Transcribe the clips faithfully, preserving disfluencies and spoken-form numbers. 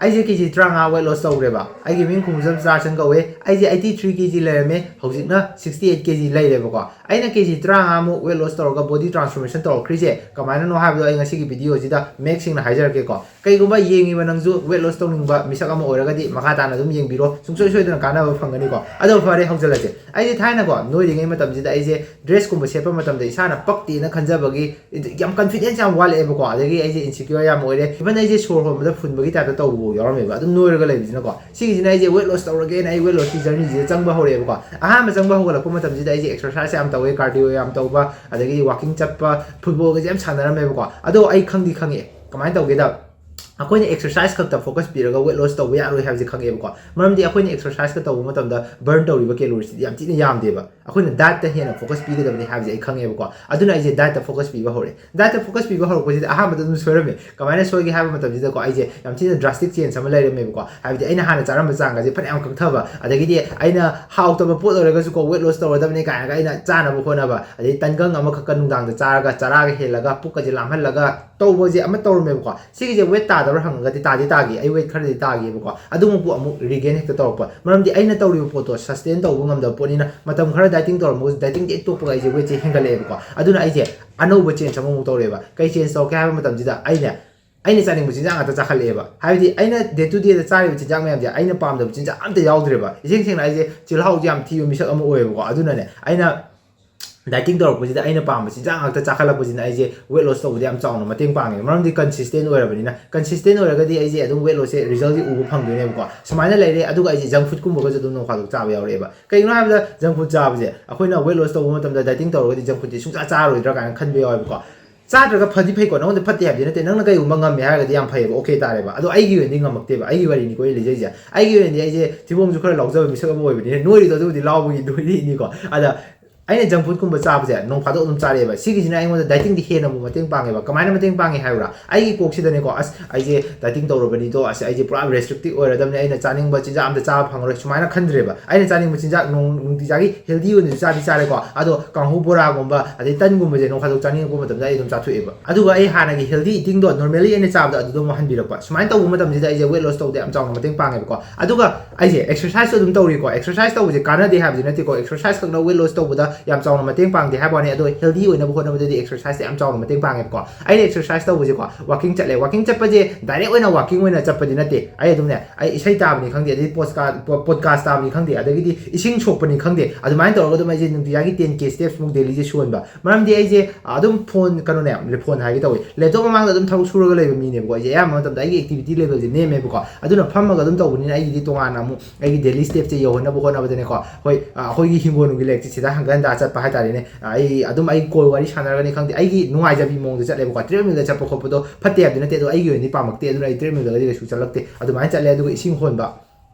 ꯑꯩꯁꯦ ꯀꯦ ꯖꯤ ꯇꯔꯥꯃꯉꯥ weight loss ꯇꯧꯈ꯭ꯔꯦꯕ꯫ ꯑꯩꯒꯤ ꯃꯤꯡ ꯈꯨꯝꯖꯝ ꯆꯥꯔꯁꯟ ꯀꯧꯋꯦ꯫ ꯑꯩꯁꯦ eighty three kg ꯂꯩꯔꯝꯃꯦ, ꯍꯧꯖꯤꯛꯅ sixty eight kg ꯂꯩꯔꯦꯕꯀꯣ꯫ ꯑꯩꯅ ꯀꯦ ꯖꯤ ꯇꯔꯥꯃꯉꯥꯃꯨꯛ weight loss ꯇꯧꯔꯒ body transformation ꯇꯧꯔꯛꯈ꯭ꯔꯤꯁꯦ ꯀꯃꯥꯏꯅꯅꯣ ꯍꯥꯏꯕꯗꯣ ꯑꯩ ꯉꯁꯤꯒꯤ videoꯁꯤꯗ ꯃꯌꯦꯛ ꯁꯦꯡꯅ ꯍꯥꯏꯖꯔꯛꯀꯦꯀꯣ꯫ ꯀꯩꯒꯨꯝꯕ ꯌꯦꯡꯉꯤꯕ ꯅꯪꯁꯨ weight loss ꯇꯧꯅꯤꯡꯕ ꯃꯤꯁꯛ ꯑꯃ ꯑꯣꯏꯔꯒꯗꯤ ꯃꯈꯥ ꯇꯥꯅ ꯑꯗꯨꯝ ꯌꯦꯡꯕꯤꯔꯣ, ꯁꯨꯡꯁꯣꯏ ꯁꯣꯏꯗꯅ ꯀꯥꯟꯅꯕ ꯐꯪꯒꯅꯤꯀꯣ꯫ ꯑꯗꯣ ꯐꯔꯦ, ꯍꯧꯖꯤꯜꯂꯁꯦ꯫ ꯑꯩꯁꯦ ꯊꯥꯏꯅꯀꯣ, ꯅꯣꯏꯔꯤꯉꯩ ꯃꯇꯝꯁꯤꯗ ꯑꯩꯁꯦ dressꯀꯨꯝꯕ ꯁꯦꯠꯄ ꯃꯇꯝꯗ ꯏꯁꯥꯅ ꯄꯛꯇꯦꯅ ꯈꯟꯖꯕꯒꯤ ꯌꯥꯝ confidence ꯌꯥꯝ ꯋꯥꯠꯂꯛꯑꯦꯕꯀꯣ꯫ ꯑꯗꯒꯤ ꯑꯩꯁꯦ insecure ꯌꯥꯝ ꯑꯣꯏꯔꯦ꯫ Even ꯑꯩꯁꯦ ꯁꯣꯔ ꯍꯣꯟꯕꯗ ꯐꯨꯟꯕꯒꯤ ꯇꯥꯏꯞꯇ ꯇꯧꯕ ꯐꯥꯎ ꯌꯥꯎꯔꯝꯃꯦꯕ, ꯑꯗꯨꯝ ꯅꯣꯏꯔꯒ ꯂꯩꯕꯁꯤꯅꯀꯣ꯫ ꯁꯤꯒꯤꯁꯤꯅ ꯑꯩꯁꯦ weight loss ꯇꯧꯔꯒꯦꯅ ꯑꯩ weight lossꯀꯤ journeyꯁꯤꯗ ꯆꯪꯕ ꯍꯧꯔꯛꯑꯦꯕꯀꯣ꯫ ꯑꯍꯥꯟꯕ ꯆꯪꯕ ꯍꯧꯒꯠꯂꯛꯄ ꯃꯇꯝꯁꯤꯗ ꯑꯩꯁꯦ exercise ꯌꯥꯝ ꯇꯧꯋꯦ, cardio ꯌꯥꯝ ꯇꯧꯕ, ꯑꯗꯒꯤꯗꯤ walking ꯆꯠꯄ, footballꯒꯁꯦ ꯌꯥꯝ ꯁꯥꯟꯅꯔꯝꯃꯦꯕꯀꯣ꯫ ꯑꯗꯣ ꯑꯩ ꯈꯪꯗꯤ ꯈꯪꯉꯛꯑꯦ꯫ ꯀꯃꯥꯏꯅ ꯇꯧꯒꯦꯗ, ꯑꯩꯈꯣꯏꯅ exercise ꯈꯛꯇ focus ꯄꯤꯔꯒ weight loss ꯇꯧꯕ ꯌꯥꯔꯣꯏ ꯍꯥꯏꯕꯁꯦ ꯈꯪꯉꯦꯕꯀꯣ꯫ ꯃꯔꯝꯗꯤ ꯑꯩꯈꯣꯏꯅ exerciseꯀ ꯇꯧꯕ ꯃꯇꯝꯗ burn ꯇꯧꯔꯤꯕ calories ꯁꯤꯗꯤ ꯌꯥꯝ ꯊꯤꯅ ꯌꯥꯝꯗꯦꯕ꯫ ꯑꯩꯈꯣꯏꯅ dietꯇ ꯍꯦꯟꯅ focus ꯄꯤꯒꯗꯕꯅꯤ ꯍꯥꯏꯕꯁꯦ ꯑꯩ ꯈꯪꯉꯦꯕꯀꯣ꯫ ꯑꯗꯨꯅ ꯑꯩꯁꯦ dietꯇ focus ꯄꯤꯕ ꯍꯧꯔꯦ꯫ Dietꯇ focus ꯄꯤꯕ ꯍꯧꯔꯛꯄꯁꯤꯗ ꯑꯍꯥꯟꯕꯗ ꯑꯗꯨꯝ ꯁꯣꯏꯔꯝꯃꯦ꯫ ꯀꯃꯥꯏꯅ ꯁꯣꯏꯒꯦ ꯍꯥꯏꯕ ꯃꯇꯝꯁꯤꯗꯀꯣ, ꯑꯩꯁꯦ ꯌꯥꯝ ꯊꯤꯅ drastic change ꯑꯃ ꯂꯩꯔꯝꯃꯦꯕꯀꯣ꯫ ꯍꯥꯏꯕꯗꯤ ꯑꯩꯅ ꯍꯥꯟꯅ ꯆꯥꯔꯝꯕ ꯆꯥꯡꯒꯁꯦ ꯐꯅꯌꯥꯝ ꯀꯛꯊꯕ, ꯑꯗꯒꯤꯗꯤ ꯑꯩꯅ ꯍꯥꯎꯇꯕ ꯄꯣꯠ ꯑꯣꯏꯔꯒꯁꯨꯀꯣ, weight loss ꯇꯧꯔꯗꯕꯅꯤ ꯀꯥꯏꯅꯒ ꯑꯩꯅ ꯆꯥꯅꯕ ꯍꯣꯠꯅꯕ, ꯑꯗꯩ ꯇꯟꯒꯪ ꯑꯃꯈꯛꯀ ꯅꯨꯡꯗꯥꯡꯗ ꯆꯥꯔꯒ ꯆꯔꯥꯒ ꯍꯦꯜꯂꯒ ꯄꯨꯛꯀꯁꯦ ꯂꯥꯝꯍꯜꯂꯒ ꯇꯧꯕꯁꯦ ꯑꯃ ꯇꯧꯔꯝꯃꯦꯕꯀꯣ꯫ ꯁꯤꯒꯤꯁꯦ weight ꯇꯥꯗꯕ꯭ꯔꯥ ꯍꯪꯉꯒꯗꯤ ꯇꯥꯗꯤ ꯇꯥꯈꯤ, ꯑꯩ weight ꯈꯔꯗꯤ ꯇꯥꯈꯤꯕꯀꯣ꯫ ꯑꯗꯨꯃꯛꯄꯨ ꯑꯃꯨꯛ regain ꯍꯦꯛꯇ ꯇꯧꯔꯛꯄ, ꯃꯔꯝꯗꯤ ꯑꯩꯅ ꯇꯧꯔꯤꯕ ꯄꯣꯠꯇꯣ sustain ꯇꯧꯕ ꯉꯝꯗꯕ ꯄꯣꯠꯅꯤꯅ꯫ ꯃꯇꯝ ꯈꯔ dieting ꯇꯧꯔꯝꯃꯒꯁꯨ dietingꯗꯤ ꯍꯦꯛ ꯇꯣꯛꯄꯒ ꯑꯩꯁꯦ weightꯁꯦ ꯍꯦꯟꯒꯠꯂꯛꯑꯦꯕꯀꯣ꯫ ꯑꯗꯨꯅ ꯑꯩꯁꯦ ꯑꯅꯧꯕ change ꯑꯃꯃꯨꯛ ꯇꯧꯔꯛꯑꯦꯕ꯫ ꯀꯩ change ꯇꯧꯔꯛꯀꯦ ꯍꯥꯏꯕ ꯃꯇꯝꯁꯤꯗ ꯑꯩꯅ ꯑꯩꯅ ꯆꯥꯅꯤꯡꯕ ꯆꯤꯟꯖꯥꯛ ꯉꯥꯛꯇ ꯆꯥꯈꯠꯂꯛꯑꯦꯕ꯫ ꯍꯥꯏꯕꯗꯤ ꯑꯩꯅ day to dayꯗ ꯆꯥꯔꯤꯕ ꯆꯤꯟꯖꯥꯛ ꯃꯌꯥꯝꯁꯦ ꯑꯩꯅ ꯄꯥꯝꯗꯕ ꯆꯤꯟꯖꯥꯛ ꯑꯝꯇ ꯌꯥꯎꯗ꯭ꯔꯦꯕ꯫ ꯏꯁꯦꯡ ꯁꯦꯡꯅ ꯑꯩꯁꯦ ꯆꯤꯜꯍꯥꯎꯁꯦ ꯌꯥꯝ ꯊꯤꯕ ꯃꯤꯁꯛ ꯑꯃ ꯑꯣꯏꯌꯦꯕꯀꯣ꯫ ꯑꯗꯨꯅꯅꯦ, ꯑꯩꯅ dieting ꯇꯧꯔꯛꯄꯁꯤꯗ ꯑꯩꯅ ꯄꯥꯝꯕ ꯆꯤꯟꯖꯥꯛ ꯉꯥꯛꯇ ꯆꯥꯈꯠꯂꯛꯄꯁꯤꯅ ꯑꯩꯁꯦ weight loss ꯇꯧꯕꯗ ꯌꯥꯝ ꯆꯥꯎꯅ ꯃꯇꯦꯡ ꯄꯥꯡꯉꯦ꯫ ꯃꯔꯝꯗꯤ consistent ꯑꯣꯏꯔꯕꯅꯤꯅ, consistent ꯑꯣꯏꯔꯒꯗꯤ ꯑꯩꯁꯦ ꯑꯗꯨꯝ weight lossꯁꯦ resultꯁꯦ ꯎꯕ ꯐꯪꯗꯣꯏꯅꯦꯕꯀꯣ꯫ ꯁꯨꯃꯥꯏꯅ ꯂꯩꯔꯦ꯫ ꯑꯗꯨꯒ ꯑꯩꯁꯦ junk foodꯀꯨꯝꯕꯒꯁꯨ ꯑꯗꯨꯝ ꯅꯣꯡ ꯐꯥꯗꯣꯛ ꯆꯥꯕ ꯌꯥꯎꯔꯛꯑꯦꯕ꯫ ꯀꯩꯒꯤꯅꯣ ꯍꯥꯏꯕꯗ junk food ꯆꯥꯕꯁꯦ, ꯑꯩꯈꯣꯏꯅ weight loss ꯇꯧꯕ ꯃꯇꯝꯗ dieting ꯇꯧꯔꯒꯗꯤ junk foodꯁꯦ ꯁꯨꯡꯆꯥ ꯆꯥꯔꯣꯏꯗ꯭ꯔꯥ ꯀꯥꯏꯅ ꯈꯟꯕ ꯌꯥꯎꯋꯦꯕꯀꯣ꯫ ꯆꯥꯗ꯭ꯔꯒ ꯐꯗꯤ ꯐꯩꯀꯣ, ꯅꯉꯣꯟꯗ ꯐꯠꯇꯦ ꯍꯥꯏꯕꯗꯤ ꯅꯠꯇꯦ, ꯅꯪꯅ ꯀꯩꯒꯨꯝꯕ ꯉꯝꯃꯦ ꯍꯥꯏꯔꯒꯗꯤ ꯌꯥꯝ ꯐꯩꯌꯦꯕ, okay ꯇꯥꯔꯦꯕ꯫ ꯑꯗꯣ ꯑꯩꯒꯤ ꯑꯣꯏꯅꯗꯤ ꯉꯝꯃꯛꯇꯦꯕ, ꯑꯩꯒꯤ ꯋꯥꯔꯤꯅꯤꯀꯣ ꯑꯩ ꯂꯤꯖꯩꯁꯦ꯫ ꯑꯩꯒꯤ ꯑꯣꯏꯅꯗꯤ ꯑꯩꯁꯦ ꯊꯤꯕꯣꯡꯁꯨ ꯈꯔ ꯂꯥꯎꯖꯕ ꯃꯤꯁꯛ ꯑꯃ ꯑꯣꯏꯕꯅꯤꯅ, ꯅꯣꯏꯔꯤꯗꯣ ꯑꯗꯨꯕꯨꯗꯤ ꯂꯥꯎꯕꯒꯤ ꯅꯣꯏꯔꯤꯅꯤꯀꯣ꯫ ꯑꯗ ꯑꯩꯅ ꯖꯪ ꯐꯨꯗꯀꯨꯝꯕ ꯆꯥꯕꯁꯦ ꯅꯣꯡ ꯐꯥꯗꯣꯛ ꯑꯗꯨꯝ ꯆꯥꯔꯛꯑꯦꯕ꯫ ꯁꯤꯒꯤꯁꯤꯅ ꯑꯩꯉꯣꯟꯗ ꯗꯥꯏꯇꯤꯡꯗꯤ ꯍꯦꯟꯅꯕꯨ ꯃꯇꯦꯡ ꯄꯥꯡꯉꯦꯕ꯫ ꯀꯃꯥꯏꯅ ꯃꯇꯦꯡ ꯄꯥꯡꯉꯦ ꯍꯥꯏꯕ꯭ꯔꯥ? ꯑꯩꯒꯤ ꯀꯣꯛꯁꯤꯗꯅꯦꯀꯣ, "ꯑꯁ, ꯑꯩꯁꯦ ꯗꯥꯏꯇꯤꯡ ꯇꯧꯔꯕꯅꯤꯗꯣ, ꯑꯁ, ꯑꯩꯁꯦ ꯄꯨꯔꯥ ꯔꯦꯁꯇ꯭ꯔꯤꯛꯇꯤꯛ ꯑꯣꯏꯔꯗꯕꯅꯤ, ꯑꯩꯅ ꯆꯥꯅꯤꯡꯕ ꯆꯤꯟꯖꯥꯛ ꯑꯝꯇ ꯆꯥꯕ ꯐꯪꯉꯔꯣꯏ", ꯁꯨꯃꯥꯏꯅ ꯈꯟꯗ꯭ꯔꯦꯕ꯫ ꯑꯩꯅ ꯆꯥꯅꯤꯡꯕ ꯆꯤꯟꯖꯥꯛ ꯅꯣꯡ-, ꯅꯨꯡꯇꯤꯖꯥꯒꯤ ꯍꯦꯜꯗꯤ ꯑꯣꯏꯅꯁꯨ ꯆꯥꯗꯤ ꯆꯥꯔꯦꯀꯣ, ꯑꯗꯣ ꯀꯥꯡꯍꯧ ꯕꯣꯔꯥꯒꯨꯝꯕ ꯑꯗꯩ ꯇꯟꯒꯨꯝꯕꯁꯦ ꯅꯣꯡ ꯐꯥꯗꯣꯛ ꯆꯥꯅꯤꯡꯉꯛꯄ ꯃꯇꯝꯗ ꯑꯩ ꯑꯗꯨꯝ ꯆꯥꯊꯣꯛꯑꯦꯕ꯫ ꯑꯗꯨꯒ ꯑꯩ ꯍꯥꯟꯅꯒꯤ ꯍꯦꯜꯗꯤ ꯏꯇꯤꯡꯗꯣ, ꯅꯣꯔꯃꯦꯂꯤ ꯑꯩꯅ ꯆꯥꯕꯗꯣ, ꯑꯗꯨꯗꯣ ꯑꯃꯨꯛ ꯍꯟꯕꯤꯔꯛꯄ꯫ ꯁꯨꯃꯥꯏꯅ ꯇꯧꯕ ꯃꯇꯝꯁꯤꯗ ꯑꯩꯁꯦ ꯋꯦꯠ ꯂꯣꯁ ꯇꯧꯕꯗ ꯌꯥꯝ ꯆꯥꯎꯅ ꯃꯇꯦꯡ ꯄꯥꯡꯉꯦꯕꯀꯣ꯫ ꯑꯗꯨꯒ ꯑꯩꯁꯦ ꯑꯦꯛꯁꯔꯁꯥꯏꯁꯁꯨ ꯑꯗꯨꯝ ꯇꯧꯔꯤꯀꯣ꯫ ꯑꯦꯛꯁꯔꯁꯥꯏꯁ ꯇꯧꯕꯁꯦ ꯀꯥꯟꯅꯗꯦ ꯍꯥꯏꯕꯗꯤ ꯅꯠꯇꯦꯀꯣ, ꯑꯦꯛꯁꯔꯁꯥꯏꯁ ꯈꯛꯅ ꯋꯦꯠ ꯂꯣꯁ ꯇꯧꯕꯗ ꯌꯥꯝ ꯆꯥꯎꯅ ꯃꯇꯦꯡ ꯄꯥꯡꯗꯦ ꯍꯥꯏꯕ ꯋꯥꯅꯤ, ꯑꯗꯣ ꯍꯦꯜꯗꯤ ꯑꯣꯏꯅꯕ ꯍꯣꯠꯅꯕꯗꯗꯤ ꯑꯦꯛꯁꯔꯁꯥꯏꯁꯁꯦ ꯌꯥꯝ ꯆꯥꯎꯅ ꯃꯇꯦꯡ ꯄꯥꯡꯉꯦꯕꯀꯣ꯫ ꯑꯩꯅ ꯑꯦꯛꯁꯔꯁꯥꯏꯁ ꯇꯧꯕꯁꯦꯀꯣ, ꯋꯥꯀꯤꯡ ꯆꯠꯂꯦ꯫ ꯋꯥꯀꯤꯡ ꯆꯠꯄꯁꯦ ꯗꯥꯏꯔꯦꯛ ꯑꯣꯏꯅ ꯋꯥꯀꯤꯡ ꯑꯣꯏꯅ ꯆꯠꯄꯗꯤ ꯅꯠꯇꯦ꯫ ꯑꯩ ꯑꯗꯨꯝꯅꯦ, ꯑꯩ ꯏꯁꯩ ꯇꯥꯕꯅꯤ ꯈꯪꯗꯦ, ꯑꯗꯩ ꯄꯣꯗꯀꯥꯁ ꯇꯥꯕꯅꯤ ꯈꯪꯗꯦ, ꯑꯗꯒꯤꯗꯤ ꯏꯁꯤꯡ ꯁꯣꯛꯄꯅꯤ ꯈꯪꯗꯦ, ꯑꯗꯨꯃꯥꯏꯅ ꯇꯧꯔꯒ ꯑꯗꯨꯝ ꯑꯩꯁꯦ ꯅꯨꯡꯇꯤꯖꯥꯒꯤ ten K steps ꯃꯨꯛ ꯗꯦꯂꯤꯁꯦ ꯁꯨꯍꯟꯕ꯫ ꯃꯔꯝꯗꯤ ꯑꯩꯁꯦ ꯑꯗꯨꯝ ꯐꯣꯟ, ꯀꯩꯅꯣꯅꯦ, ꯐꯣꯟ ꯍꯥꯏꯒꯦ ꯇꯧꯋꯤ, ꯂꯦꯞꯇꯣꯞ ꯃꯃꯥꯡꯗ ꯑꯗꯨꯝ ꯊꯕꯛ ꯁꯨꯔꯒ ꯂꯩꯕ ꯃꯤꯅꯦꯕꯀꯣ꯫ ꯑꯩꯁꯦ ꯑꯌꯥꯝꯕ ꯃꯇꯝꯗ ꯑꯩꯒꯤ ꯑꯦꯛꯇꯤꯚꯤꯇꯤ ꯂꯦꯚꯦꯜꯁꯦ ꯅꯦꯝꯃꯦꯕꯀꯣ꯫ ꯑꯗꯨꯅ ꯐꯝꯃꯒ ꯑꯗꯨꯝ ꯇꯧꯕꯅꯤꯅ ꯑꯩꯒꯤꯗꯤ ꯇꯣꯉꯥꯟꯅ ꯑꯃꯨꯛ ꯑꯩꯒꯤ ꯗꯦꯂꯤ ꯁ꯭ꯇꯦꯞꯁꯦ ꯌꯧꯍꯟꯅꯕ ꯍꯣꯠꯅꯕꯗꯅꯦꯀꯣ, ꯍꯣꯏ, ꯑ, ꯑꯩꯈꯣꯏꯒꯤ ꯍꯤꯡꯒꯣꯜꯅꯨꯡꯒꯤ ꯂꯩꯔꯛꯁꯦ ꯁꯤꯗ ꯍꯪꯒꯠ ꯍꯟꯗꯥ ꯆꯠꯄ ꯍꯥꯏꯇꯥꯔꯦꯅꯦ꯫ ꯑ, ꯑꯩ ꯑꯗꯨꯝ ꯑꯩ ꯀꯣꯜ ꯋꯥꯔꯤ ꯁꯥꯟꯅꯔꯒꯅꯤ ꯈꯪꯗꯦ, ꯑꯩꯒꯤ ꯅꯨꯡꯉꯥꯏꯖꯕꯤ ꯃꯑꯣꯡꯗ ꯆꯠꯂꯦꯕꯀꯣ꯫ ꯇ꯭ꯔꯦꯗꯃꯤꯜꯗ ꯆꯠꯄ ꯈꯣꯠꯄꯗꯣ ꯐꯠꯇꯦ ꯍꯥꯏꯕꯗꯤ ꯅꯠꯇꯦ, ꯑꯗꯣ ꯑꯩꯒꯤ ꯑꯣꯏꯅꯗꯤ ꯄꯥꯝꯃꯛꯇꯦ, ꯑꯗꯨꯅ ꯑꯩ ꯇ꯭ꯔꯦꯗꯃꯤꯜꯗꯒꯗꯤ ꯀꯩꯁꯨ ꯆꯠꯂꯛꯇꯦ꯫ ꯑꯗꯨꯃꯥꯏꯅ ꯆꯠꯂꯦ, ꯑꯗꯨꯒ ꯏꯁꯤꯡ ꯍꯣꯟꯕ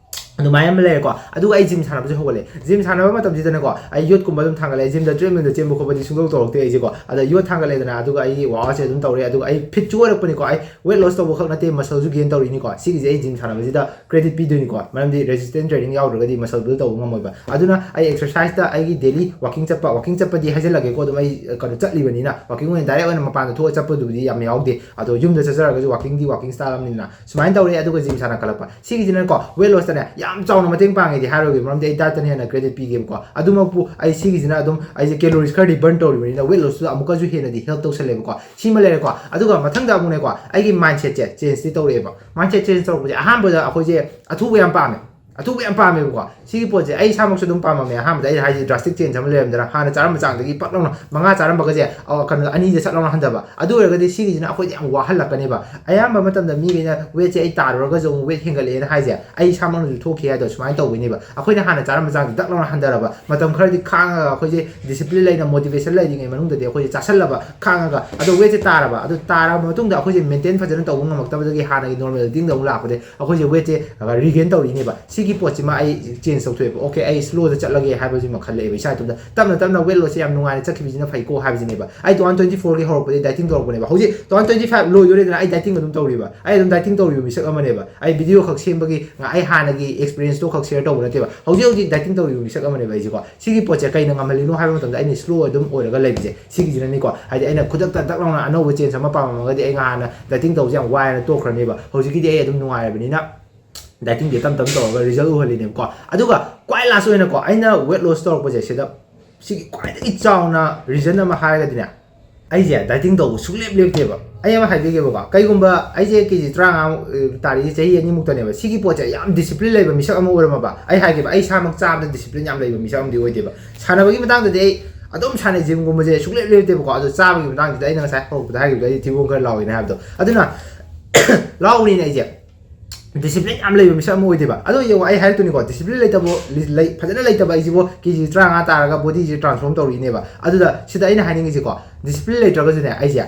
ꯑꯗꯨꯃꯥꯏꯅ ꯑꯃ ꯂꯩꯔꯦꯀꯣ꯫ ꯑꯗꯨꯒ ꯑꯩ ꯖꯤꯝ ꯁꯥꯟꯅꯕꯁꯨ ꯍꯧꯒꯠꯂꯦ꯫ ꯖꯤꯝ ꯁꯥꯟꯅꯕ ꯃꯇꯝꯁꯤꯗꯅꯦꯀꯣ, ꯑꯩ ꯌꯣꯠꯀꯨꯝꯕ ꯑꯗꯨꯝ ꯊꯥꯡꯒꯠꯂꯦ꯫ ꯖꯤꯝꯗ ꯇ꯭ꯔꯦꯗꯃꯤꯜꯗ ꯆꯦꯟꯕ ꯈꯣꯠꯄꯗꯤ ꯁꯨꯡꯇꯧ ꯇꯧꯔꯛꯇꯦ ꯑꯩꯁꯦꯀꯣ꯫ ꯑꯗ ꯌꯣꯠ ꯊꯥꯡꯒꯠꯂꯦꯗꯅ, ꯑꯗꯨꯒ ꯑꯩꯒꯤ ꯋꯥꯛꯑꯥꯎꯠꯁꯦ ꯑꯗꯨꯝ ꯇꯧꯔꯦ, ꯑꯗꯨꯒ ꯑꯩ ꯐꯤꯠꯁꯨ ꯑꯣꯏꯔꯛꯄꯅꯤꯀꯣ꯫ ꯑꯩ ꯋꯦꯠ ꯂꯣꯁ ꯇꯧꯕ ꯈꯛ ꯅꯠꯇꯦ, ꯃꯁꯜꯁꯨ ꯒꯦꯟ ꯇꯧꯔꯤꯅꯤꯀꯣ꯫ ꯁꯤꯒꯤꯁꯦ ꯑꯩ ꯖꯤꯝ ꯁꯥꯟꯅꯕꯁꯤꯗ ꯀ꯭ꯔꯦꯗꯤꯠ ꯄꯤꯗꯣꯏꯅꯤꯀꯣ, ꯃꯔꯝꯗꯤ ꯔꯦꯖꯤꯁꯇꯦꯟꯁ ꯇ꯭ꯔꯦꯅꯤꯡ ꯌꯥꯎꯗ꯭ꯔꯒꯗꯤ ꯃꯁꯜ ꯕꯤꯜ ꯇꯧꯕ ꯉꯝꯃꯣꯏꯕ꯫ ꯑꯗꯨꯅ ꯑꯩ ꯑꯦꯛꯁꯔꯁꯥꯏꯁꯇ ꯑꯩꯒꯤ ꯗꯦꯂꯤ ꯋꯥꯀꯤꯡ ꯆꯠꯄ, ꯋꯥꯀꯤꯡ ꯆꯠꯄꯗꯤ ꯍꯥꯏꯖꯤꯜꯂꯒꯦꯀꯣ, ꯑꯗꯨꯝ ꯑꯩ, ꯀꯩꯅꯣ, ꯆꯠꯂꯤꯕꯅꯤꯅ, ꯋꯥꯀꯤꯡ ꯑꯣꯏꯅ ꯗꯥꯏꯔꯦꯛ ꯑꯣꯏꯅ ꯃꯄꯥꯟꯗ ꯊꯣꯛꯑ ꯆꯠꯄꯗꯨꯕꯨꯗꯤ ꯌꯥꯝ ꯌꯥꯎꯗꯦ꯫ ꯑꯗꯣ ꯌꯨꯝꯗ ꯆꯠꯆꯔꯒꯁꯨ ꯋꯥꯀꯤꯡꯗꯤ ꯋꯥꯀꯤꯡ ꯁ꯭ꯇꯥꯏꯜ ꯑꯃꯅꯤꯅ ꯁꯨꯃꯥꯏꯅ ꯇꯧꯔꯦ꯫ ꯑꯗꯨꯒ ꯖꯤꯝ ꯁꯥꯟꯅ ꯈꯠꯂꯛꯄ ꯁꯤꯒꯤꯁꯤꯅꯀꯣ, ꯋꯦꯠ ꯂꯣꯁꯇꯅꯦ ꯌꯥꯝ ꯆꯥꯎꯅ ꯃꯇꯦꯡ ꯄꯥꯡꯉꯦꯗꯤ ꯍꯥꯏꯔꯣꯏꯒꯦ, ꯃꯔꯝꯗꯤ ꯑꯩ ꯗꯥꯏꯠꯇꯅ ꯍꯦꯟꯅ ꯀ꯭ꯔꯦꯗꯤꯠ ꯄꯤꯒꯦꯕꯀꯣ꯫ ꯑꯗꯨꯃꯛꯄꯨ ꯑꯩ ꯁꯤꯒꯤꯁꯤꯅ ꯑꯗꯨꯝ ꯑꯩꯁꯦ ꯀꯦꯂꯣꯔꯤꯁ ꯈꯔꯗꯤ ꯕꯔꯟ ꯇꯧꯔꯤꯕꯅꯤꯅ ꯋꯦꯠ ꯂꯣꯁꯇꯨꯗ ꯑꯃꯨꯛꯀꯁꯨ ꯍꯦꯟꯅꯗꯤ ꯍꯦꯜꯞ ꯇꯧꯁꯜꯂꯦꯕꯀꯣ꯫ ꯁꯤꯃ ꯂꯩꯔꯦꯀꯣ꯫ ꯑꯗꯨꯒ ꯃꯊꯪꯗ ꯑꯃꯨꯛꯅꯦꯀꯣ, ꯑꯩꯒꯤ ꯃꯥꯏꯟꯁꯦꯠꯁꯦ ꯆꯦꯟꯖꯇꯤ ꯇꯧꯔꯛꯑꯦꯕ꯫ ꯃꯥꯏꯟꯁꯦꯠ ꯆꯦꯟꯖ ꯇꯧꯔꯛꯄꯁꯦ ꯑꯍꯥꯟꯕꯗ ꯑꯩꯈꯣꯏꯁꯦ ꯑꯊꯨꯕ ꯌꯥꯝ ꯄꯥꯝꯃꯦ꯫ ꯑꯊꯨꯕ ꯌꯥꯝ ꯄꯥꯝꯃꯦꯕꯀꯣ꯫ ꯁꯤꯒꯤ ꯄꯣꯠꯁꯦ ꯑꯩ ꯏꯁꯥꯃꯛꯁꯨ ꯑꯗꯨꯝ ꯄꯥꯝꯃꯝꯃꯦ꯫ ꯑꯍꯥꯟꯕꯗ ꯑꯩꯅ ꯍꯥꯏꯁꯦ ꯗ꯭ꯔꯥꯁꯇꯤꯛ ꯆꯦꯟꯖ ꯑꯃ ꯂꯩꯔꯝꯗꯅ, ꯍꯥꯟꯅ ꯆꯥꯔꯝꯕ ꯆꯥꯡꯗꯒꯤ ꯄꯛ ꯂꯥꯎꯅ ꯃꯉꯥ ꯆꯥꯔꯝꯕꯒꯁꯦ, ꯑ, ꯀꯩꯅꯣ, ꯑꯅꯤꯗ ꯁꯠ ꯂꯥꯎꯅ ꯍꯟꯊꯕ꯫ ꯑꯗꯨ ꯑꯣꯏꯔꯒꯗꯤ ꯁꯤꯒꯤꯁꯤꯅ ꯑꯩꯈꯣꯏꯗ ꯌꯥꯝ ꯋꯥꯍꯜꯂꯛꯀꯅꯦꯕ꯫ ꯑꯌꯥꯝꯕ ꯃꯇꯝꯗ ꯃꯤꯈꯩꯅ ꯋꯦꯠꯁꯦ ꯑꯩ ꯇꯥꯔꯨꯔꯒꯁꯨ ꯑꯃꯨꯛ ꯋꯦꯠ ꯍꯦꯟꯒꯠꯂꯛꯑꯦꯅ ꯍꯥꯏꯁꯦ, ꯑꯩ ꯏꯁꯥꯃꯛꯅꯁꯨ ꯊꯣꯛꯈꯤ ꯍꯥꯏꯗꯣ ꯁꯨꯃꯥꯏꯅ ꯇꯧꯕꯩꯅꯦꯕ꯫ ꯑꯩꯈꯣꯏꯅ ꯍꯥꯟꯅ ꯆꯥꯔꯝꯕ ꯆꯥꯡꯁꯦ ꯗꯛ ꯂꯥꯎꯅ ꯍꯟꯊꯔꯕ, ꯃꯇꯝ ꯈꯔꯗꯤ ꯈꯥꯡꯉꯒ ꯑꯩꯈꯣꯏꯁꯦ ꯗꯤꯁꯤꯄ꯭ꯂꯤꯟ ꯂꯩꯅ ꯃꯣꯇꯤꯚꯦꯁꯟ ꯂꯩꯔꯤꯉꯩ ꯃꯅꯨꯡꯗꯗꯤ ꯑꯩꯈꯣꯏꯁꯦ ꯆꯥꯁꯜꯂꯕ, ꯈꯥꯡꯉꯒ, ꯑꯗꯣ ꯋꯦꯠꯁꯦ ꯇꯥꯔꯕ, ꯑꯗꯨ ꯇꯥꯔꯕ ꯃꯇꯨꯡꯗ ꯑꯩꯈꯣꯏꯁꯦ ꯃꯦꯟꯇꯦꯟ ꯐꯖꯅ ꯇꯧꯕ ꯉꯝꯃꯛꯇꯕꯗꯒꯤ ꯍꯥꯟꯅꯒꯤ ꯅꯣꯔꯃꯦꯜ ꯏꯇꯤꯡꯗ ꯑꯃꯨꯛ ꯂꯥꯛꯄꯗꯒꯤ ꯑꯩꯈꯣꯏꯁꯦ ꯋꯦꯠꯁꯦ ꯔꯤꯒꯦꯟ ꯇꯧꯔꯛꯏꯅꯦꯕ꯫ ꯁꯤꯒꯤ ꯁꯤ ꯄꯣꯠꯁꯤꯃ ꯑꯩ ꯆꯦꯟꯖ ꯇꯧꯊꯣꯛꯑꯦꯕ꯫ ꯑꯣꯀꯦ, ꯑꯩ ꯁ꯭ꯂꯣꯗ ꯆꯠꯂꯒꯦ ꯍꯥꯏꯕꯁꯤꯃ ꯈꯜꯂꯛꯑꯦꯕ ꯏꯁꯥ ꯏꯇꯣꯝꯇ꯫ ꯇꯞꯅ ꯇꯞꯅ ꯋꯦꯠ ꯂꯣꯁꯁꯦ ꯌꯥꯝ ꯅꯨꯡꯉꯥꯏꯅ ꯆꯠꯈꯤꯕꯁꯤꯅ ꯐꯩꯀꯣ ꯍꯥꯏꯕꯁꯤꯅꯦꯕ꯫ ꯑꯩ ꯇꯨ ꯊꯥꯎꯖꯟ ꯇ꯭ꯋꯦꯟꯇꯤ ꯐꯣꯔꯒꯤ ꯍꯧꯔꯛꯄꯗꯒꯤ ꯗꯥꯏꯇꯤꯡ ꯇꯧꯔꯛꯄꯅꯦꯕ꯫ ꯍꯧꯖꯤꯛ ꯇꯨ ꯊꯥꯎꯖꯟ ꯇ꯭ꯋꯦꯟꯇꯤ ꯐꯥꯏꯚ ꯂꯣꯏꯗꯣꯔꯦꯗꯅ ꯑꯩ ꯗꯥꯏꯇꯤꯡ ꯑꯗꯨꯝ ꯇꯧꯔꯤꯕ꯫ ꯑꯩ ꯑꯗꯨꯝ ꯗꯥꯏꯇꯤꯡ ꯇꯧꯔꯤꯕ ꯃꯤꯁꯛ ꯑꯃꯅꯦꯕ꯫ ꯑꯩ ꯚꯤꯗꯤꯑꯣ ꯈꯛ ꯁꯦꯝꯕꯒꯤ ꯉ-, ꯑꯩ ꯍꯥꯟꯅꯒꯤ ꯑꯦꯛꯁꯄꯤꯔꯤꯌꯦꯟꯁꯇꯣ ꯈꯛ ꯁꯦꯌꯔ ꯇꯧꯕ ꯅꯠꯇꯦꯕ꯫ ꯍꯧꯖꯤꯛ ꯍꯧꯖꯤꯛ ꯗꯥꯏꯇꯤꯡ ꯇꯧꯔꯤꯕ ꯃꯤꯁꯛ ꯑꯃꯅꯦꯕ ꯑꯩꯁꯦꯀꯣ꯫ ꯁꯤꯒꯤ ꯄꯣꯠꯁꯦ ꯀꯩꯅ ꯉꯝꯍꯜꯂꯤꯅꯣ ꯍꯥꯏꯕ ꯃꯇꯝꯗ ꯑꯩꯅ ꯁ꯭ꯂꯣ ꯑꯗꯨꯝ ꯑꯣꯏꯔꯒ ꯂꯩꯕꯁꯦ ꯁꯤꯒꯤꯁꯤꯅꯅꯤꯀꯣ꯫ ꯍꯥꯏꯗꯤ ꯑꯩꯅ ꯈꯨꯗꯛꯇ ꯗꯛ ꯂꯥꯎꯅ ꯑꯅꯧꯕ ꯆꯦꯟꯖ ꯑꯃ ꯄꯥꯝꯃꯝꯃꯒꯗꯤ ꯑꯩ ꯉꯍꯥꯟꯅ ꯗꯥꯏꯇꯤꯡ ꯇꯧꯕꯁꯦ ꯌꯥꯝ ꯋꯥꯏꯅ ꯇꯣꯛꯈ꯭ꯔꯅꯦꯕ꯫ ꯍꯧꯖꯤꯛꯀꯤꯗꯤ ꯑꯩ ꯑꯗꯨꯝ ꯅꯨꯡꯉꯥꯏꯔꯕꯅꯤꯅ ꯗꯥꯏꯇꯤꯡꯁꯦ ꯇꯞ ꯇꯞ ꯇꯧꯔꯒ ꯔꯤꯖꯜ ꯎꯍꯜꯂꯤꯅꯦꯕꯀꯣ꯫ ꯑꯗꯨꯒ ꯈ꯭ꯋꯥꯏ ꯂꯥꯁ ꯑꯣꯏꯅꯀꯣ, ꯑꯩꯅ ꯋꯦꯠ ꯂꯣꯁ ꯇꯧꯔꯛꯄꯁꯦ ꯁꯤꯗ ꯁꯤꯒꯤ ꯈ꯭ꯋꯥꯏꯗꯒꯤ ꯆꯥꯎꯅ ꯔꯤꯖꯟ ꯑꯃ ꯍꯥꯏꯔꯒꯗꯤꯅꯦ, ꯑꯩꯁꯦ ꯗꯥꯏꯇꯤꯡ ꯇꯧꯕ ꯁꯨꯡꯂꯦꯞ ꯂꯦꯞꯇꯦꯕ꯫ ꯑꯩ ꯑꯃ ꯍꯥꯏꯕꯤꯒꯦꯕꯀꯣ, ꯀꯩꯒꯨꯝꯕ ꯑꯩꯁꯦ ꯀꯦ ꯖꯤ ꯇꯔꯥꯃꯉꯥ ꯇꯥꯔꯤꯁꯦ ꯆꯍꯤ ꯑꯅꯤꯃꯨꯛꯇꯅꯦꯕ꯫ ꯁꯤꯒꯤ ꯄꯣꯠꯁꯦ ꯌꯥꯝ ꯗꯤꯁꯤꯄ꯭ꯂꯤꯟ ꯂꯩꯕ ꯃꯤꯁꯛ ꯑꯃ ꯑꯣꯏꯔꯝꯃꯕ꯫ ꯑꯩ ꯍꯥꯏꯒꯦꯕ, ꯑꯩ ꯏꯁꯥꯃꯛ ꯆꯥꯕꯗ ꯗꯤꯁꯤꯄ꯭ꯂꯤꯟ ꯌꯥꯝ ꯂꯩꯕ ꯃꯤꯁꯛ ꯑꯃꯗꯤ ꯑꯣꯏꯗꯦꯕ꯫ ꯁꯥꯟꯅꯕꯒꯤ ꯃꯇꯥꯡꯗꯗꯤ ꯑꯩ ꯑꯗꯨꯝ ꯁꯥꯟꯅꯩ, ꯖꯤꯝꯒꯨꯝꯕꯁꯦ ꯁꯨꯡꯂꯦꯞ ꯂꯦꯞꯇꯦꯕꯀꯣ꯫ ꯑꯗꯣ ꯆꯥꯕꯒꯤ ꯃꯇꯥꯡꯁꯤꯗ ꯑꯩꯅ ꯉꯁꯥꯏ ꯍꯧꯔꯛꯄꯗ ꯍꯥꯏꯈꯤꯕꯗꯣ, ꯑꯩꯗꯤ ꯊꯤꯕꯣꯡ ꯈꯔ ꯂꯥꯎꯋꯦꯅ ꯍꯥꯏꯕꯗꯣ, ꯑꯗꯨꯅ ꯂꯥꯎꯕꯅꯤꯅ ꯑꯩꯁꯦ ꯗꯤꯁꯤꯄ꯭ꯂꯤꯟ ꯌꯥꯝ ꯂꯩꯕ ꯃꯤꯁꯛ ꯑꯃ ꯑꯣꯏꯗꯦꯕ꯫ ꯑꯗꯣ ꯌꯦꯡꯉꯣ, ꯑꯩ ꯍꯥꯏꯔꯛꯇꯣꯏꯅꯤꯀꯣ, ꯗꯤꯁꯤꯄ꯭ꯂꯤꯟ ꯂꯩꯇꯕ, ꯂꯩ-, ꯐꯖꯅ ꯂꯩꯇꯕ ꯑꯩꯁꯤꯕꯨ ꯀꯦ ꯖꯤ ꯇꯔꯥꯃꯉꯥ ꯇꯥꯔꯒ ꯕꯣꯗꯤꯁꯦ ꯇ꯭ꯔꯥꯟꯁꯐꯣꯔꯝ ꯇꯧꯔꯛꯏꯅꯦꯕ꯫ ꯑꯗꯨꯗ ꯁꯤꯗ ꯑꯩꯅ ꯍꯥꯏꯅꯤꯡꯉꯤꯁꯦꯀꯣ, ꯗꯤꯁꯤꯄ꯭ꯂꯤꯟ ꯂꯩꯇ꯭ꯔꯒꯁꯨꯅꯦ, ꯑꯩꯁꯦ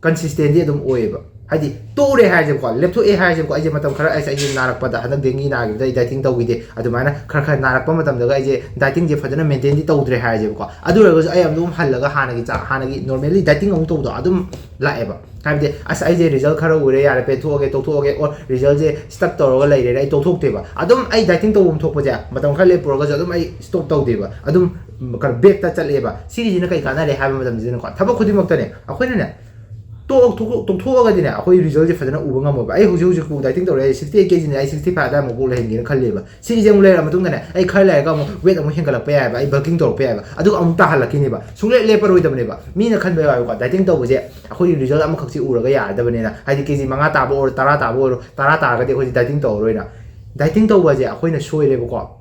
ꯀꯟꯁꯤꯁꯇꯦꯟꯁꯤ ꯑꯗꯨꯝ ꯑꯣꯏꯌꯦꯕ꯫ ꯍꯥꯏꯗꯤ ꯇꯣꯛꯎꯔꯦ ꯍꯥꯏꯔꯁꯦꯕꯀꯣ, ꯂꯦꯞꯊꯣꯛꯑꯦ ꯍꯥꯏꯔꯁꯦꯕꯀꯣ, ꯑꯩꯁꯦ ꯃꯇꯝ ꯈꯔ ꯑꯩꯁꯦ, ꯑꯩꯁꯦ ꯅꯥꯔꯛꯄꯗ, ꯍꯟꯗꯛ ꯗꯦꯡꯒꯤ ꯅꯥꯈꯤꯕꯗ ꯑꯩ ꯗꯥꯏꯇꯤꯡ ꯇꯧꯈꯤꯗꯦ꯫ ꯑꯗꯨꯃꯥꯏꯅ ꯈꯔ ꯈꯔ ꯅꯥꯔꯛꯄ ꯃꯇꯝꯗꯒ ꯑꯩꯁꯦ ꯗꯥꯏꯇꯤꯡꯁꯦ ꯐꯖꯅ ꯃꯦꯟꯇꯦꯟꯗꯤ ꯇꯧꯗ꯭ꯔꯦ ꯍꯥꯏꯔꯁꯦꯕꯀꯣ, ꯑꯗꯨ ꯑꯣꯏꯔꯒꯁꯨ ꯑꯩ ꯑꯗꯨꯝ ꯍꯜꯂꯒ ꯍꯥꯟꯅꯒꯤ ꯆꯥ-, ꯍꯥꯟꯅꯒꯤ ꯅꯣꯔꯃꯦꯜꯂꯤ ꯗꯥꯏꯇꯤꯡ ꯑꯃꯨꯛ ꯇꯧꯕꯗꯣ ꯑꯗꯨꯝ ꯂꯥꯛꯑꯦꯕ꯫ ꯍꯥꯏꯕꯗꯤ ꯑꯁ, ꯑꯩꯁꯦ ꯔꯤꯖꯜ ꯈꯔ ꯎꯔꯦ, ꯌꯥꯔꯦ, ꯄꯦꯟꯊꯣꯛꯑꯒꯦ, ꯇꯣꯛꯊꯣꯛꯑꯒꯦ, ꯑꯣꯔ ꯔꯤꯖꯜꯁꯦ ꯁ꯭ꯇꯛ ꯇꯧꯔꯒ ꯂꯩꯔꯦꯅ ꯑꯩ ꯇꯣꯛꯊꯣꯛꯇꯦꯕ꯫ ꯑꯗꯨꯝ ꯑꯩ ꯗꯥꯏꯇꯤꯡ ꯇꯧꯐꯝ ꯊꯣꯛꯄꯁꯦ ꯃꯇꯝ ꯈꯔ ꯂꯦꯞꯄꯨꯔꯒꯁꯨ ꯑꯗꯨꯝ ꯑꯩ ꯁ꯭ꯇꯣꯞ ꯇꯧꯗꯦꯕ, ꯑꯗꯨꯝ ꯀꯩꯅꯣ, ꯕꯦꯛꯇ ꯆꯠꯂꯦꯕ꯫ ꯁꯤꯒꯤꯁꯤꯅ ꯀꯩ ꯀꯥꯟꯅꯔꯦ ꯍꯥꯏꯕ ꯃꯇꯝꯁꯤꯗꯅꯀꯣ, ꯊꯕꯛ ꯈꯨꯗꯤꯡꯃꯛꯇꯅꯦ ꯑꯩꯈꯣꯏꯅꯅꯦ ꯇꯣꯛ-, ꯇꯣꯛ-, ꯇꯣꯛꯊꯣꯛꯑꯒꯗꯤꯅꯦ ꯑꯩꯈꯣꯏ ꯔꯤꯖꯜꯁꯦ ꯐꯖꯅ ꯎꯕ ꯉꯝꯃꯣꯏꯕ꯫ ꯑꯩ ꯍꯧꯖꯤꯛ ꯍꯧꯖꯤꯛ ꯐꯥꯎ ꯗꯥꯏꯇꯤꯡ ꯇꯧꯔꯦ, ꯑꯩ ꯁꯤꯛꯁꯇꯤ ꯑꯩꯠ ꯀꯦ ꯖꯤꯅꯦ, ꯑꯩ ꯁꯤꯛꯁꯇꯤ ꯐꯥꯏꯚ ꯑꯗꯥꯏꯃꯨꯛꯐꯥꯎ ꯂꯩꯍꯟꯒꯦꯅ ꯈꯜꯂꯦꯕ꯫ ꯁꯤꯒꯤꯁꯦ ꯑꯃꯨꯛ ꯂꯩꯔ ꯃꯇꯨꯡꯗꯅꯦ ꯑꯩ ꯈꯔ ꯂꯩꯔꯒ ꯑꯃꯨꯛ ꯋꯦꯠ ꯑꯃꯨꯛ ꯍꯦꯟꯒꯠꯂꯛꯄ ꯌꯥꯏꯑꯕ, ꯑꯩ ꯕꯜꯀꯤꯡ ꯇꯧꯔꯛꯄ ꯌꯥꯏꯑꯕ, ꯑꯗꯨꯒ ꯑꯃꯨꯛ ꯇꯥꯍꯜꯂꯛꯈꯤꯅꯦꯕ꯫ ꯁꯨꯡꯂꯦꯞ ꯂꯦꯞꯄꯔꯣꯏꯗꯕꯅꯦꯕ꯫ ꯃꯤꯅ ꯈꯟꯕ ꯌꯥꯎꯋꯦꯕꯀꯣ, ꯗꯥꯏꯇꯤꯡ ꯇꯧꯕꯁꯦ ꯑꯩꯈꯣꯏꯒꯤ ꯔꯤꯖꯜ ꯑꯃꯈꯛꯁꯦ ꯎꯔꯒ ꯌꯥꯔꯗꯕꯅꯤꯅ, ꯍꯥꯏꯗꯤ ꯀꯦ ꯖꯤ ꯃꯉꯥ ꯇꯥꯕ ꯑꯣꯏꯔꯣ, ꯇꯔꯥ ꯇꯥꯕ ꯑꯣꯏꯔꯣ, ꯇꯔꯥ ꯇꯥꯔꯒꯗꯤ ꯑꯩꯈꯣꯏꯁꯦ ꯗꯥꯏꯇꯤꯡ ꯇꯧꯔꯔꯣꯏꯅ꯫ ꯗꯥꯏꯇꯤꯡ ꯇꯧꯕꯁꯦ ꯑꯩꯈꯣꯏꯅ ꯁꯣꯏꯔꯦꯕꯀꯣ꯫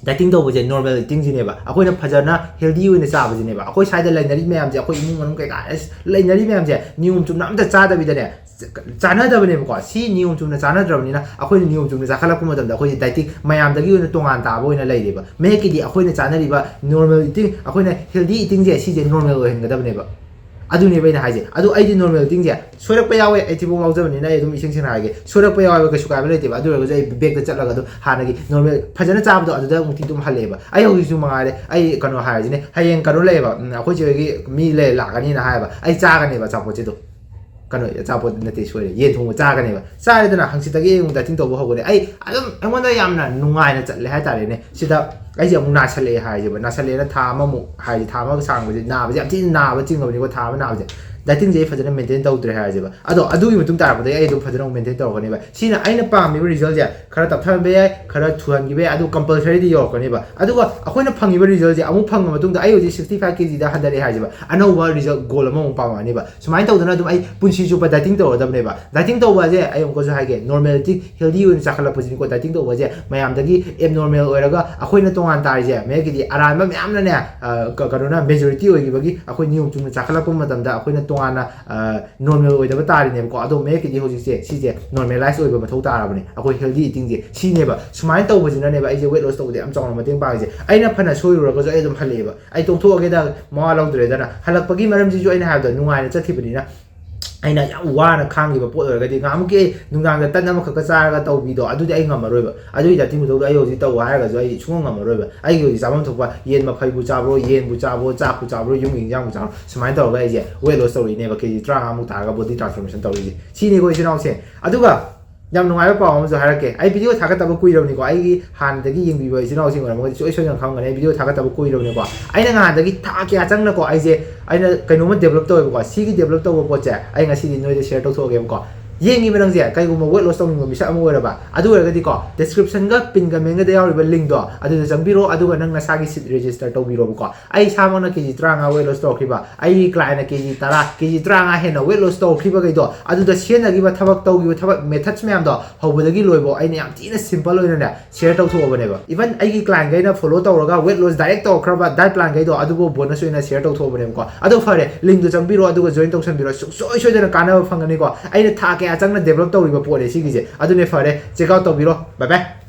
ꯗꯥꯏꯇꯤꯡ ꯇꯧꯕꯁꯦ ꯅꯣꯔꯃꯦꯜ ꯏꯇꯤꯡꯁꯤꯅꯦꯕ, ꯑꯩꯈꯣꯏꯅ ꯐꯖꯅ ꯍꯦꯜꯗꯤ ꯑꯣꯏꯅ ꯆꯥꯕꯁꯤꯅꯦꯕ꯫ ꯑꯩꯈꯣꯏ ꯁ꯭ꯋꯥꯏꯗ ꯂꯩꯅꯔꯤ ꯃꯌꯥꯝꯁꯦ, ꯑꯩꯈꯣꯏ ꯏꯃꯨꯡ ꯃꯅꯨꯡ ꯀꯩꯀꯥ ꯑꯁ ꯂꯩꯅꯔꯤ ꯃꯌꯥꯝꯁꯦ ꯅꯤꯌꯣꯝ ꯆꯨꯝꯅ ꯑꯝꯇ ꯆꯥꯗꯕꯤꯗꯅꯦ, ꯆꯥꯟꯅꯗꯕꯅꯦꯕꯀꯣ꯫ ꯁꯤ ꯅꯤꯌꯣꯝ ꯆꯨꯝꯅ ꯆꯥꯟꯅꯗ꯭ꯔꯕꯅꯤꯅ ꯑꯩꯈꯣꯏꯅ ꯅꯤꯌꯣꯝ ꯆꯨꯝꯅ ꯆꯥꯈꯠꯂꯛꯄ ꯃꯇꯝꯗ ꯑꯩꯈꯣꯏꯁꯦ ꯗꯥꯏꯇꯤꯡ ꯃꯌꯥꯝꯗꯒꯤ ꯑꯣꯏꯅ ꯇꯣꯉꯥꯟ ꯇꯥꯕ ꯑꯣꯏꯅ ꯂꯩꯔꯦꯕ꯫ ꯃꯌꯦꯛꯀꯤꯗꯤ ꯑꯩꯈꯣꯏꯅ ꯆꯥꯅꯔꯤꯕ ꯅꯣꯔꯃꯦꯜ ꯏꯇꯤꯡ, ꯑꯩꯈꯣꯏꯅ ꯍꯦꯜꯗꯤ ꯏꯇꯤꯡꯁꯦ ꯁꯤꯁꯦ ꯅꯣꯔꯃꯦꯜ ꯑꯣꯏꯍꯟꯒꯗꯕꯅꯦꯕ꯫ ꯑꯗꯨꯅꯦꯕ ꯑꯩꯅ ꯍꯥꯏꯁꯦ꯫ ꯑꯗꯨ ꯑꯩꯗꯤ normal eatingꯁꯦ ꯁꯣꯏꯔꯛꯄ ꯌꯥꯎꯋꯦ, ꯑꯩ ꯊꯤꯕꯣꯡ ꯂꯥꯎꯖꯕꯅꯤꯅ ꯑꯩ ꯑꯗꯨꯝ ꯏꯁꯦꯡ ꯁꯦꯡꯅ ꯍꯥꯏꯒꯦ, ꯁꯣꯏꯔꯛꯄ ꯌꯥꯎꯋꯦꯕ, ꯀꯩꯁꯨ ꯀꯥꯏꯕ ꯂꯩꯇꯦꯕ꯫ ꯑꯗꯨ ꯑꯣꯏꯔꯒꯁꯨ ꯑꯩ backꯇ ꯆꯠꯂꯒ ꯑꯗꯨꯝ ꯍꯥꯟꯅꯒꯤ normal ꯐꯖꯅ ꯆꯥꯕꯗꯣ ꯑꯗꯨꯗ ꯑꯃꯨꯛꯇꯤ ꯑꯗꯨꯝ ꯍꯜꯂꯛꯑꯦꯕ꯫ ꯑꯩ ꯍꯧꯖꯤꯛꯁꯨ ꯃꯉꯥꯏꯔꯦ, ꯑꯩ ꯀꯩꯅꯣ ꯍꯥꯏꯔꯤꯁꯤꯅꯦ, ꯍꯌꯦꯡ ꯀꯩꯅꯣ ꯂꯩꯌꯦꯕ, ꯎꯝ, ꯑꯩꯈꯣꯏ ꯆꯦ ꯍꯣꯏꯒꯤ ꯃꯤ ꯂꯩ ꯂꯥꯛꯀꯅꯤꯅ ꯍꯥꯏꯌꯦꯕ, ꯑꯩ ꯆꯥꯒꯅꯦꯕ ꯑꯆꯥꯄꯣꯠꯁꯦ ꯑꯗꯨꯝ꯫ ꯀꯩꯅꯣ, ꯑꯆꯥꯄꯣꯠ ꯅꯠꯇꯦ, ꯁꯣꯏꯔꯦ, ꯌꯦꯟ ꯊꯣꯡꯕ ꯆꯥꯒꯅꯦꯕ꯫ ꯆꯥꯔꯦꯗꯅ, ꯍꯪꯆꯤꯠꯇꯒꯤ ꯑꯩ ꯑꯃꯨꯛ dieting ꯇꯧꯕ ꯍꯧꯒꯅꯤ꯫ ꯑꯩ ꯑꯗꯨꯝ ꯑꯩꯉꯣꯟꯗ ꯌꯥꯝꯅ ꯅꯨꯡꯉꯥꯏꯅ ꯆꯠꯂꯦ ꯍꯥꯏꯇꯥꯔꯦꯅꯦ꯫ ꯁꯤꯗ ꯑꯩꯁꯦ ꯑꯃꯨꯛ ꯅꯥꯁꯜꯂꯛꯑꯦ ꯍꯥꯏꯁꯦꯕ, ꯅꯥꯁꯜꯂꯛꯑꯦꯅ ꯊꯥ ꯑꯃꯃꯨꯛ ꯍꯥꯏꯁꯦ, ꯊꯥ ꯑꯃꯒ ꯁꯥꯡꯕꯁꯦ ꯅꯥꯕꯁꯦ ꯌꯥꯝ ꯊꯤꯅ ꯅꯥꯕ ꯆꯤꯡꯉꯕꯅꯤꯀꯣ, ꯊꯥ ꯑꯃ ꯅꯥꯕꯁꯦ꯫ Dietingꯁꯦ ꯑꯩ ꯐꯖꯅ maintain ꯇꯧꯗ꯭ꯔꯦ ꯍꯥꯏꯁꯦꯕ꯫ ꯑꯗꯣ ꯑꯗꯨꯒꯤ ꯃꯇꯨꯡ ꯇꯥꯔꯛꯄꯗꯒꯤ ꯑꯩ ꯑꯗꯨꯝ ꯐꯖꯅ ꯑꯃꯨꯛ maintain ꯇꯧꯔꯛꯀꯅꯦꯕ꯫ ꯁꯤꯅ ꯑꯩꯅ ꯄꯥꯝꯃꯤꯕ resultꯁꯦ ꯈꯔ ꯇꯞꯊꯍꯟꯕ ꯌꯥꯏ, ꯈꯔ ꯊꯨꯍꯟꯈꯤꯕ ꯌꯥꯏ, ꯑꯗꯨ compulsoryꯗꯤ ꯌꯧꯔꯛꯀꯅꯦꯕ꯫ ꯑꯗꯨꯒ ꯑꯩꯈꯣꯏꯅ ꯐꯪꯉꯤꯕ resultꯁꯦ ꯑꯃꯨꯛ ꯐꯪꯉ ꯃꯇꯨꯡꯗ ꯑꯩ ꯍꯧꯖꯤꯛ sixty five kgꯗ ꯍꯟꯊꯔꯛꯑꯦ ꯍꯥꯏꯁꯦꯕ, ꯑꯅꯧꯕ result goal ꯑꯃꯃꯨꯛ ꯄꯥꯝꯃꯛꯑꯅꯦꯕ꯫ ꯁꯨꯃꯥꯏꯅ ꯇꯧꯗꯅ ꯑꯗꯨꯝ ꯑꯩ ꯄꯨꯟꯁꯤ ꯆꯨꯞꯄ dieting ꯇꯧꯔꯗꯕꯅꯦꯕ꯫ Dieting ꯇꯧꯕ ꯍꯥꯏꯁꯦ ꯑꯩ ꯑꯃꯨꯛꯀꯁꯨ ꯍꯥꯏꯒꯦ, normal eating, healthy ꯑꯣꯏꯅ ꯆꯥꯈꯠꯂꯛꯄꯁꯤꯅꯤꯀꯣ dieting ꯇꯧꯕ ꯍꯥꯏꯁꯦ꯫ ꯃꯌꯥꯝꯗꯒꯤ abnormal ꯑꯣꯏꯔꯒ ꯑꯩꯈꯣꯏꯅ ꯇꯣꯉꯥꯟ ꯇꯥꯔꯤꯁꯦ ꯃꯌꯦꯛꯀꯤꯗꯤ ꯑꯔꯥꯟꯕ ꯃꯌꯥꯝꯅꯅꯦ, ꯑ, ꯀ-, ꯀꯩꯅꯣꯅ majority ꯑꯣꯏꯈꯤꯕꯒꯤ ꯑꯩꯈꯣꯏ ꯅꯤꯌꯣꯝ ꯆꯨꯝꯅ ꯆꯥꯈꯠꯂꯛꯄ ꯃꯇꯝꯗ ꯑꯩꯈꯣꯏꯅ ꯇꯣꯉꯥꯟꯅ, ꯑ, normal ꯑꯣꯏꯗꯕ ꯇꯥꯔꯤꯅꯦꯕꯀꯣ꯫ ꯑꯗꯣ ꯃꯌꯦꯛꯀꯤꯗꯤ ꯍꯧꯖꯤꯛꯁꯦ ꯁꯤꯁꯦ normalize ꯑꯣꯏꯕ ꯃꯊꯧ ꯇꯥꯔꯕꯅꯦ, ꯑꯩꯈꯣꯏ healthy eatingꯁꯦ ꯁꯤꯅꯦꯕ꯫ ꯁꯨꯃꯥꯏꯅ ꯇꯧꯕꯁꯤꯅꯅꯦꯕ ꯑꯩꯁꯦ weight loss ꯇꯧꯕꯗ ꯌꯥꯝ ꯆꯥꯎꯅ ꯃꯇꯦꯡ ꯄꯥꯡꯉꯤꯁꯦ꯫ ꯑꯩꯅ ꯐꯅ ꯁꯣꯏꯔꯨꯔꯒꯁꯨ ꯑꯩ ꯑꯗꯨꯝ ꯍꯜꯂꯛꯑꯦꯕ, ꯑꯩ ꯇꯣꯛꯊꯣꯛꯑꯒꯦꯗ ꯃꯋꯥ ꯂꯧꯗ꯭ꯔꯦꯗꯅ꯫ ꯍꯜꯂꯛꯄꯒꯤ ꯃꯔꯝꯁꯤꯁꯨ ꯑꯩꯅ ꯍꯥꯏꯕꯗꯣ ꯅꯨꯡꯉꯥꯏꯅ ꯆꯠꯈꯤꯕꯅꯤꯅ꯫ ꯑꯩꯅ ꯌꯥꯝ ꯋꯥꯅ ꯈꯥꯡꯈꯤꯕ ꯄꯣꯠ ꯑꯣꯏꯔꯒꯗꯤ, ꯉꯍꯥꯟꯃꯨꯛꯀꯤ ꯑꯩ ꯅꯨꯡꯗꯥꯡꯗ ꯇꯟ ꯑꯃꯈꯛꯀ ꯆꯥꯔꯒ ꯇꯧꯕꯤꯗꯣ, ꯑꯗꯨꯗꯤ ꯑꯩ ꯉꯝꯃꯔꯣꯏꯕ꯫ ꯑꯗꯨꯒꯤ dieting ꯈꯨꯇꯧꯗꯣ ꯑꯩ ꯍꯧꯖꯤꯛ ꯇꯧ ꯍꯥꯏꯔꯒꯁꯨ ꯑꯩ ꯁꯨꯡꯉꯝ ꯉꯝꯃꯔꯣꯏꯕ꯫ ꯑꯩꯒꯤ ꯍꯧꯖꯤꯛ ꯆꯥꯐꯝ ꯊꯣꯛꯄ ꯌꯦꯟ ꯃꯐꯩꯕꯨ ꯆꯥꯕ꯭ꯔꯣ, ꯌꯦꯟꯕꯨ ꯆꯥꯕ꯭ꯔꯣ, ꯆꯥꯛꯄꯨ ꯆꯥꯕ꯭ꯔꯣ, ꯌꯨꯝꯒꯤ ꯏꯟꯖꯥꯡꯕꯨ ꯆꯥꯕ꯭ꯔꯣ, ꯁꯨꯃꯥꯏꯅ ꯇꯧꯔꯒ ꯑꯩꯁꯦ weight loss ꯇꯧꯔꯤꯅꯦꯕ, ꯀꯦ ꯖꯤ ꯇꯔꯥꯃꯉꯥꯃꯨꯛ ꯇꯥꯔꯒ body transformation ꯇꯧꯔꯤꯁꯦ꯫ ꯁꯤꯅꯤꯀꯣ ꯏꯆꯤꯟ ꯏꯅꯥꯎꯁꯦ꯫ ꯑꯗꯨꯒ ꯌꯥꯝ ꯅꯨꯡꯉꯥꯏꯕ ꯄꯥꯎ ꯑꯃꯁꯨ ꯍꯥꯏꯔꯛꯀꯦ꯫ ꯑꯩ video ꯊꯥꯒꯠꯇꯕ ꯀꯨꯏꯔꯕꯅꯤꯀꯣ, ꯑꯩꯒꯤ ꯍꯥꯟꯅꯗꯒꯤ ꯌꯦꯡꯕꯤꯕ ꯏꯆꯤꯟ ꯏꯅꯥꯎꯁꯤꯡ ꯑꯣꯏꯔꯝꯃꯒꯗꯤ ꯁꯣꯏ ꯁꯣꯏꯗꯅ ꯈꯪꯉꯝꯒꯅꯤ꯫ ꯑꯩ video ꯊꯥꯒꯠꯇꯕ ꯀꯨꯏꯔꯕꯅꯤꯀꯣ꯫ ꯑꯩꯅ ꯉꯍꯥꯟꯗꯒꯤ ꯊꯥ ꯀꯌꯥ ꯆꯪꯅꯀꯣ ꯑꯩꯁꯦ, ꯑꯩꯅ ꯀꯩꯅꯣꯝꯃ develop ꯇꯧꯋꯦꯕꯀꯣ꯫ ꯁꯤꯒꯤ develop ꯇꯧꯕ ꯄꯣꯠꯁꯦ ꯑꯩ ꯉꯁꯤꯗꯤ ꯅꯣꯏꯗ share ꯇꯧꯊꯣꯛꯑꯒꯦꯕꯀꯣ꯫ ꯌꯦꯡꯉꯤꯕ ꯅꯪꯁꯦ, ꯀꯩꯒꯨꯝꯕ weight loss ꯇꯧꯅꯤꯡꯕ ꯃꯤꯁꯛ ꯑꯃ ꯑꯣꯏꯔꯕ, ꯑꯗꯨ ꯑꯣꯏꯔꯒꯗꯤꯀꯣ, descriptionꯒ pin commentꯒꯗ ꯌꯥꯎꯔꯤꯕ linkꯗꯣ ꯑꯗꯨꯗ ꯆꯪꯕꯤꯔꯣ, ꯑꯗꯨꯒ ꯅꯪ ꯅꯁꯥꯒꯤ seat register ꯇꯧꯕꯤꯔꯣꯕꯀꯣ꯫ ꯑꯩ ꯏꯁꯥꯃꯛꯅ ꯀꯦ ꯖꯤ ꯇꯔꯥꯃꯉꯥ weight loss ꯇꯧꯔꯛꯈꯤꯕ, ꯑꯩꯒꯤ clientꯅ ꯀꯦ ꯖꯤ ꯇꯔꯥ, ꯀꯦ ꯖꯤ ꯇꯔꯥꯃꯉꯥ ꯍꯦꯟꯅ weight loss ꯇꯧꯔꯛꯈꯤꯕꯈꯩꯗꯣ, ꯑꯗꯨꯗ ꯁꯤꯖꯤꯟꯅꯈꯤꯕ ꯊꯕꯛ, ꯇꯧꯈꯤꯕ ꯊꯕꯛ methods ꯃꯌꯥꯝꯗꯣ ꯍꯧꯕꯗꯒꯤ ꯂꯣꯏꯕꯧ ꯑꯩꯅ ꯌꯥꯝ ꯊꯤꯅ simple ꯑꯣꯏꯅꯅꯦ share ꯇꯧꯊꯣꯛꯑꯕꯅꯦꯕ꯫ Even ꯑꯩꯒꯤ clientꯈꯩꯅ follow ꯇꯧꯔꯒ weight loss direct ꯇꯧꯔꯛꯈ꯭ꯔꯕ diet planꯈꯩꯗꯣ ꯑꯗꯨꯕꯨ bonus ꯑꯣꯏꯅ share ꯇꯧꯊꯣꯛꯑꯕꯅꯦꯕꯀꯣ꯫ ꯑꯗꯣ ꯐꯔꯦ, linkꯗꯣ ꯆꯪꯕꯤꯔꯣ, ꯑꯗꯨꯒ join ꯇꯧꯁꯟꯕꯤꯔꯣ, ꯁꯨꯡꯁꯣꯏ ꯁꯣꯏꯗꯅ ꯀꯥꯟꯅꯕ ꯐꯪꯒꯅꯤꯀꯣ꯫ ꯑꯩꯅ ꯊꯥ ꯀꯌꯥ ꯆꯪꯅ develop ꯇꯧꯔꯤꯕ ꯄꯣꯠꯅꯦ ꯁꯤꯒꯤꯁꯦ꯫ ꯑꯗꯨꯅꯦ, ꯐꯔꯦ, check out ꯇꯧꯕꯤꯔꯣ, bye bye꯫